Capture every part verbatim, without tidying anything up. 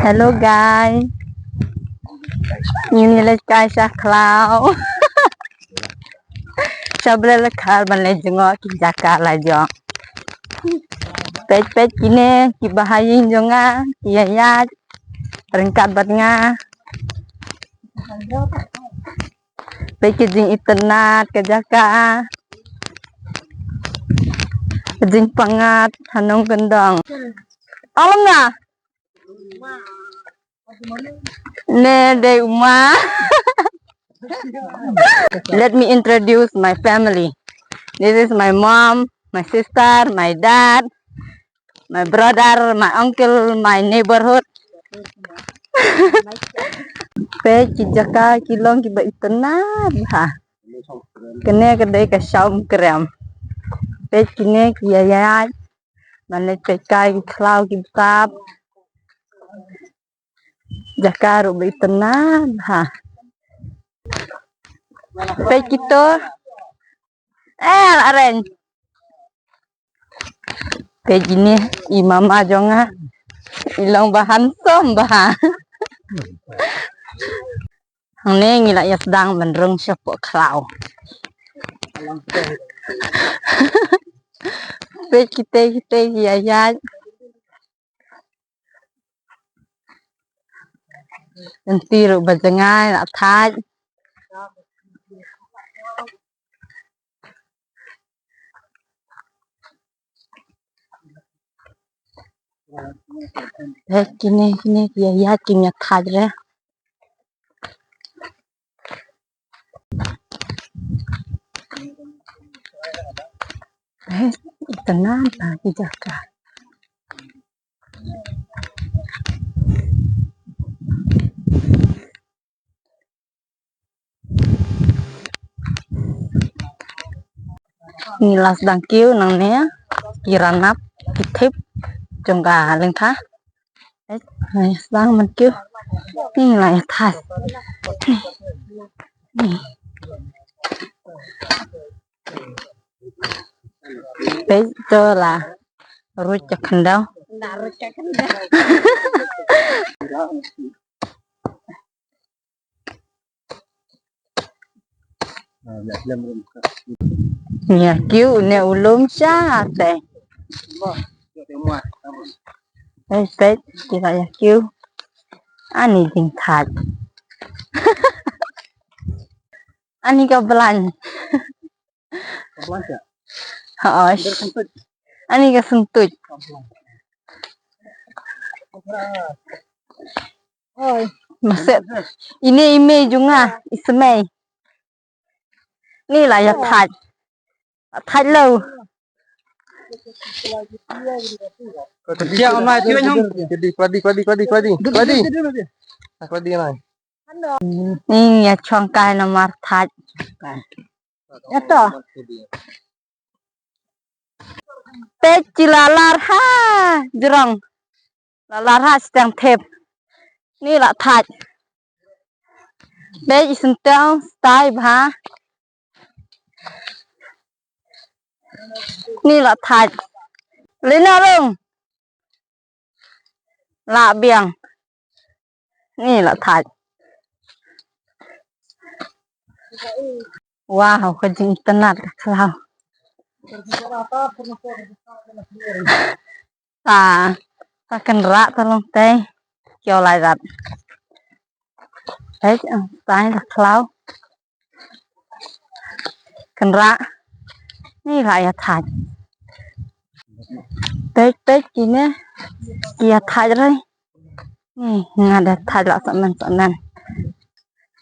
Hello guys. Ngin ïa leit kai sha khlaw. Sha Blei Lakhar ban leit jngoh ki jaka la jong. Peit peit kine kiba ha ïing jong nga, ki ïaid ryngkat bad nga. Peit ki jingitynnad ka jaka. Ka jingpyngngad ha nongkyndong. Alam na. Ne dei u ma. Let me introduce my family. This is my mom, my sister, my dad, my brother, my uncle, my neighborhood. Peit ki jaka ki long kiba itynnad bha. Kane ka dei ka Sawmkrem. Peit kine ki ïaid. Ban leit peit kai ki khlaw ki btap. Jaka ruh ba itynnad bha. Peit kito. Eh, la reng. Peit kine i mama jong nga. I long ba handsome bha. Hangne ngi la ïa sdang ban rung shapoh khlaw. Peit kite kite ki ïaid. Lynti ruh ba jngai la thait. Peit kine kine ki ïaid ki ïa thait re. Peit itynnad bha ki jaka. Ngi la sdang kiew nangne ki ranap ki thip jong ka lyngkha. Peit, ngi sdang ban kiew. Ngi la ïa thait. Peit to la ruh ka khyndew. Ïa kiew ne u lum sha te. Peit peit ki la ïa kiew. Ani jingthait. Ani ka blan. Hoosh. Ani ka sngewthuh. Maset. Ine i mei jong nga, i smei. Ni la ïa thait. Thait lo. Kladi, kladi, kladi, kladi, kladi. Kladi. Ah, kladi nai. Ni ïa chong kai namar thait. Ïa to. Peit ki la lar ha jrong. La lar ha steng thep. Ni la thait. Peit i synteng stai bha. Ni la thait. Lina rung. La biang. Ni la thait. Wow, ka jingitynnad ka khlaw. Ah, ka kynrah ta long tei. Kio lai rat. Peit, ah, tai la khlaw. Kynrah. Ni la ïa thait. Peit, peit kine. Ki ïa thait re. Ni nga da thait la sa nan sa nan.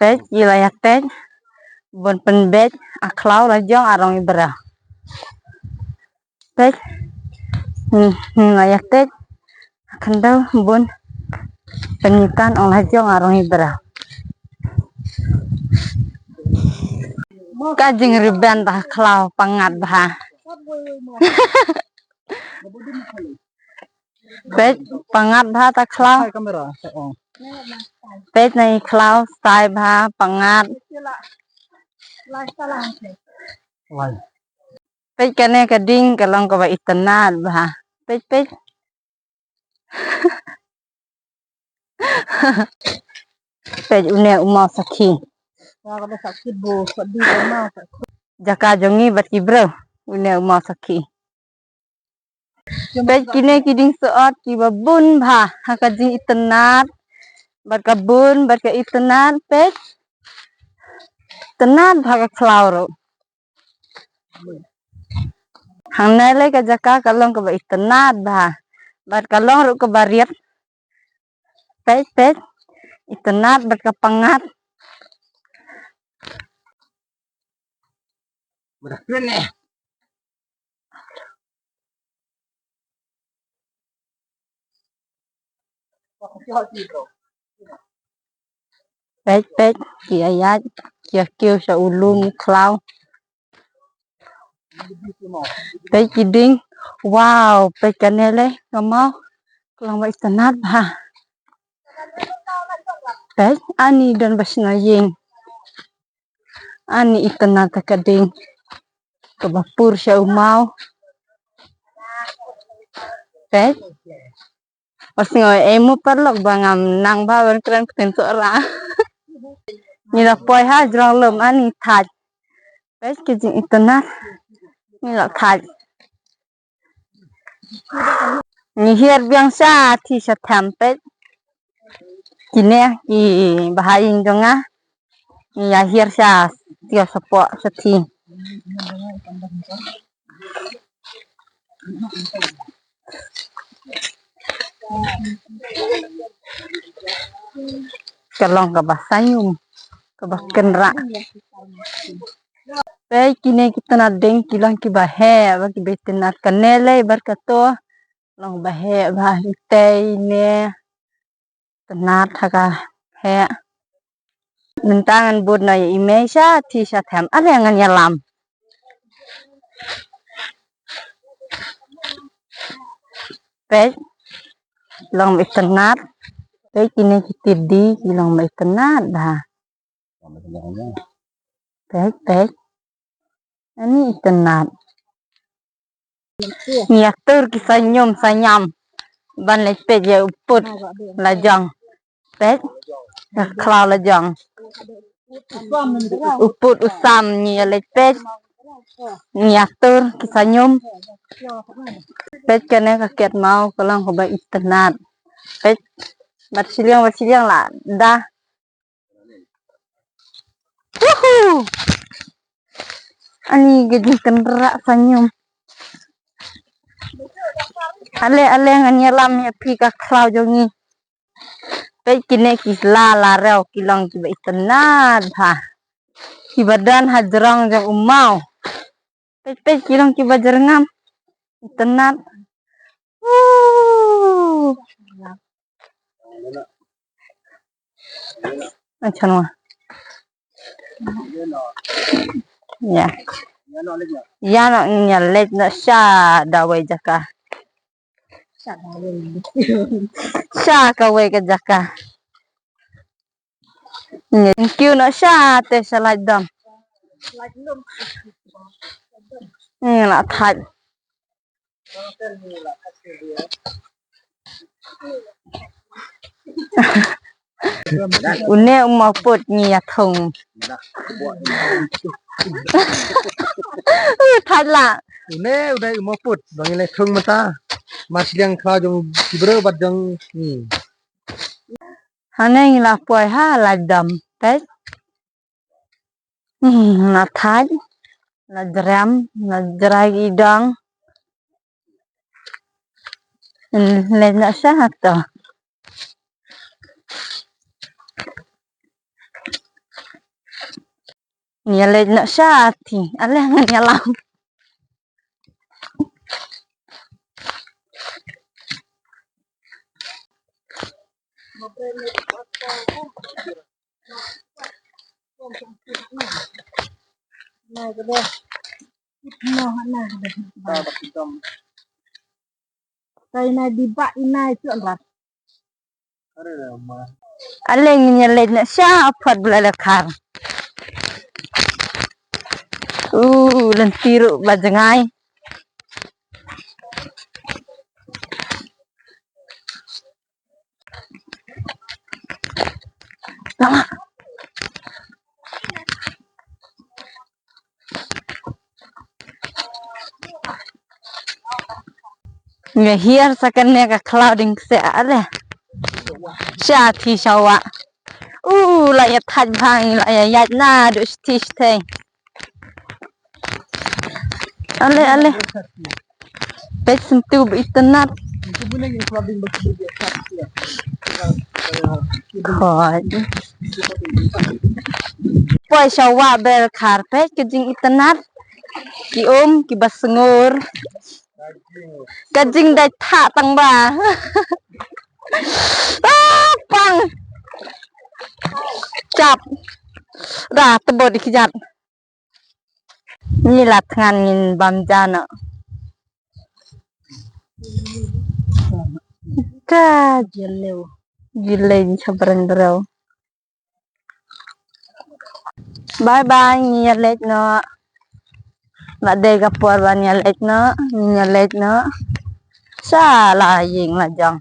Peit, ki la ïa peit. Bun pynbeit a khlaw la jong arong i bra. Peit. Ni, ni la ïa peit. Khyndew bun. Pynïtan ong la jong arong i bra. Ka jingrben ta khlaw pangat bha. Peit pangat bha ta khlaw. Peit na i khlaw stai bha pangat. Peit kane ka ding ka long kaba itynnad bha. Peit peit. Peit une u maw sakhi. Jaka jong ngi bad ki briew. Une u maw sakhi. Peit kine ki dieng sohot kiba bun bha ha ka jingitynnad. Bad ka bun bad ka itynnad peit. Itynnad bha ka khlaw ruh. Hangne lei ka jaka ka long kaba itynnad bha. Bad ka long ruh kaba riat. Peit peit. Itynnad bad ka pangat. Peit peit ki ïaid ki ïa kiew sha u lum u khlaw. Peit ki dieng. Wow, peit kane lei ka maw. Ka long ba itynnad bha. Peit ani don ba shna ïing. Ani itynnad ta ka dieng. Kaba pur sha u maw. Peit. Ba sngew ei mo paralok ba ngam nang bha ban kren ktien Sohra. Ngi la poi ha jrong lum ani thait. Peit ki jingitynnad. Ngi la thait. Ngi hiar biang sha thi sha them peit. Kine ki bahaïing jong nga. Ngi ïa hiar sha, sha shapoh sha thi. Ka long kaba saiñum kaba kynrah. Peit kine ki tynnad dieng ki long kiba heh bad kiba itynnad, kane lei bad kato long ba heh bha, itei ne. Tynnad ha ka heh. Mynta ngan bud noh ïa i mei sha thi sha them. Ale ngan ïalam. Peit. Long ba itynnad. Peit kine ki tidi ki long ba itynnad bha. Peit peit. Ani itynnad. Ngi ïa tur ki saiñum saiñam ban leit peit ïa u pud lajong. Peit. Ïa khlaw lajong. U pud u sam ngi ïa leit peit. Ngi ïa tur ki saiñum. Peit kane ka ket maw ka long kaba itynnad. Peit. Bad shiliang bad shiliang la da. Woohoo! Ani ka jingkynrah saiñum. Ale ale ngan ïalam ïa phi ka khlaw jong ngi. Peit kine ki la la rew ki long kiba itynnad bha. Kiba don ha jrong jong u maw. Peit peit ki long kiba jyrngam. Itynnad. Woo. Achan wa. Ya. Ya no nya leit na sha da wei jaka. Sha ka wei ka jaka. Ngi kiew noh sha te sha lait dam. Ngi la thait. Une u mawput ngi ïa thung. Thait la. Une u dei u mawput ba ngi la thung mynta. Mar shiliang khlaw jong ki briew bad jong ngi. Hangne ngi la poi ha lait dam peit. Hmm, na thait, na jrem, na jrai i dang. Hmm, leit na sha to. Ngi leit na sha ti, ale ngan ïalam. Aleng ngi leit na sha pat bla la khar. U lynti ruh ba jngai. Nga hiar sa kane ka khlaw ding kse ale. Sha thi sha wa. U la ya thaj bang la ya yaj na du thi theng. Ale ale. Pek sentu bi itanat. Khoi. Poi sha wa ber khar pek ke jing itanat. Ki um ki basngur. Ka jingdai tha tang ba. Ah, pang. Chap. Da tebot di kijat. Ni la thngan ngin bam jana. Ka jelew. Jelew ni chabrang brau. Bye bye, ngi ïa leit noh. Ba dei ka por ban ïa leit noh, ngi ïa leit noh. Sha la ïing la jong.